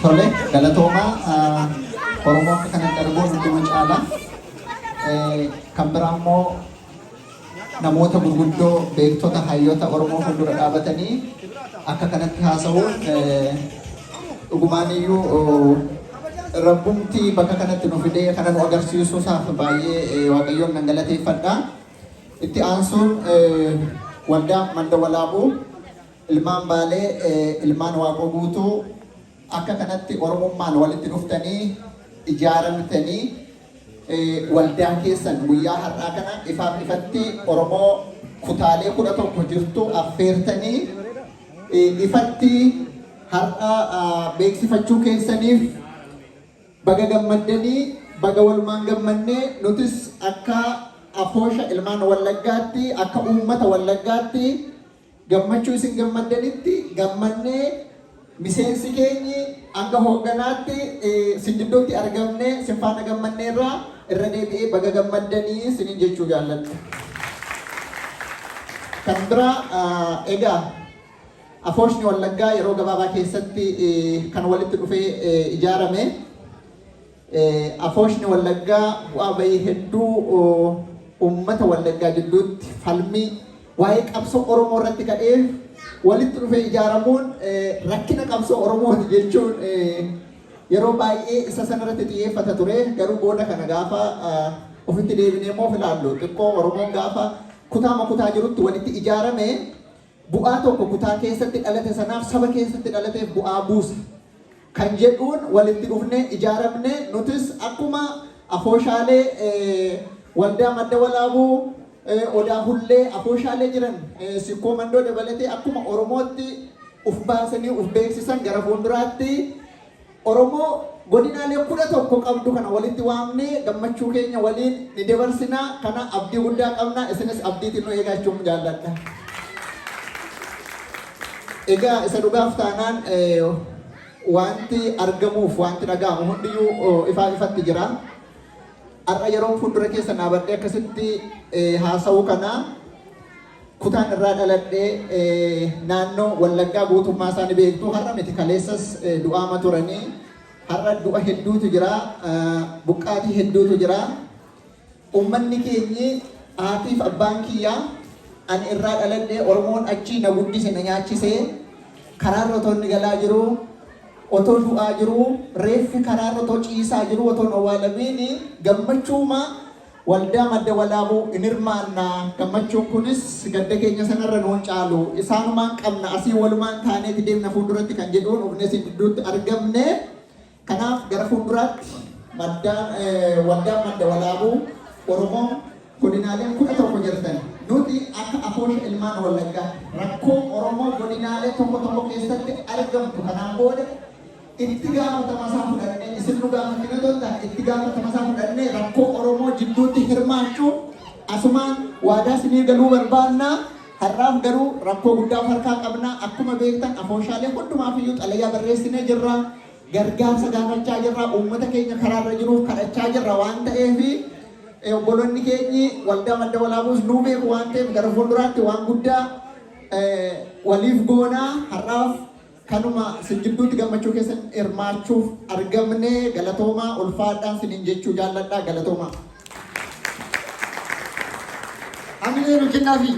Tole, galatoomaa. Oromoo akka kanatti arguun hunduma caala. Kan biraa immoo namoota gurguddoo, beektota, hayyoota Oromoo fuuldura dhaabatanii akka kanatti haasa'uun dhugumaan iyyuu rabbumti bakka kanatti nu fidee kana nu agarsiisuu isaaf baay'ee Waaqayyoon nan galateeffadha. Itti aansuun waldaa Madda Walaabuu, ilmaan Baalee, ilmaan Waaqoo Guutuu, akka kanatti Oromummaan walitti dhuftanii ijaaramtanii waldaa keessan guyyaa har'aa kana ifaaf ifatti Oromoo kutaalee 11 jirtu affeertanii ifatti har'a beeksifachuu keessaniif baga gammaddanii, baga walumaan gammannee. Nutis akka afoosha ilmaan Wallaggaatti, akka uummata Wallaggaatti gammachuu isin gammaddanitti gammannee, miseensi keenyi hanga hoogganaatti sin gidduutti argamnee sin faana gammanneerraa irra deebi'ee baga gammaddanii sinin jechuu jaalladha. Kan biraa, egaa afooshni Wallaggaa yeroo gabaabaa keessatti kan walitti dhufee ijaarame. Afooshni Wallaggaa bu'aa bahii hedduu uummata Wallaggaa gidduutti falmii waa'ee qabsoo Oromoo irratti ka'eef walitti dhufee ijaaramuun rakkina qabsoo Oromooti jechuun yeroo baay'ee isa sanarratti xiyyeeffata ture. Garuu booda kana gaafa ofitti deebinee immoo ilaallu, xiqqoo Oromoon gaafa kutaama kutaa jirutti walitti ijaarame bu'aa tokko kutaa keessatti dhalate sanaaf, saba keessatti dhalateef bu'aa buusa kan jedhuun walitti dhufnee ijaaramne. Nutis akkuma afooshaalee waldaa Madda Walaabuu, Odaa Hullee, afooshaalee jiran Sikkoo Mandoo dabalatee akkuma Oromootti uf baasanii uf beeksisan, gara fuulduraatti Oromoo godinaalee 11 qabdu kana walitti waamnee gammachuu keenya waliin ni dabarsinaa. Kana abdii guddaa qabna, isinis abdiitiin nu eegachuun jaalladha. Egaa isa dhugaaf taanaan wanti argamuuf wanti dhaga'amu hundiyyuu ifaa ifatti jira. Har'a yeroon fuuldura keessa dhaabadhee akkasitti haasa'uu kana, kutaan irraa dhaladhee naannoo Wallaggaa guutummaa isaanii beektu. Har'a miti, kaleessas du'aama turanii, har'a du'a hedduutu jira, buqqaatii hedduutu jira. Uummanni keenyi, haatiif abbaan kiyyaa ani irraa dhaladhee, Oromoon achii na guddise, na nyaachisee, karaarra otoo inni galaa jiru, otoo du'aa jiru, reeffi karaarra otoo ciisaa jiru, otoo hin awwaalamiin gammachuuma waldaa Madda Walaabuu in hirmaanna. Gammachuun kunis gadda keenya sanarra nuun caalu. Isaanumaan qabna, asii walumaan taaneeti deemna fuulduratti kan jedhuun ufne isin gidduutti argamne. Kanaaf gara fuulduraatti maddaan waldaan Madda Walaabuu, Oromoon godinaaleen 11 jirtan, nuti akka afoosha ilmaan Wallaggaa rakkoo Oromoo godinaalee tokko tokko keessatti argamtu kanaan booda itti gaafatama isaa fudhannee, isin nu gaafatin otoo hin taane, itti gaafatama isaa fudhannee rakkoo Oromoo jidduutti hirmaachuuf asumaan waadaa isinii galuu barbaanna. Har'aaf garuu rakkoo guddaa of harkaa qabna. Akkuma beektan afooshaalee hundumaaf iyyuu xalayaa barreessinee jirra. Gargaarsa gaafachaa jirra. Uummata keenya karaarra jiruuf kadhachaa jirra waan ta'eef, obboloonni keenyi waldaa Madda Walaabuus nuu beeku waan ta'eef gara fuulduraatti waan guddaa waliif goonaa. Har'aaf kanuma isin jidduutti gammachuu keessan hirmaachuuf argamne. Galatoomaa, ulfaadhaan sinin jechuu jaalladhaa, galatoomaa. Hamilee nu kennaafi.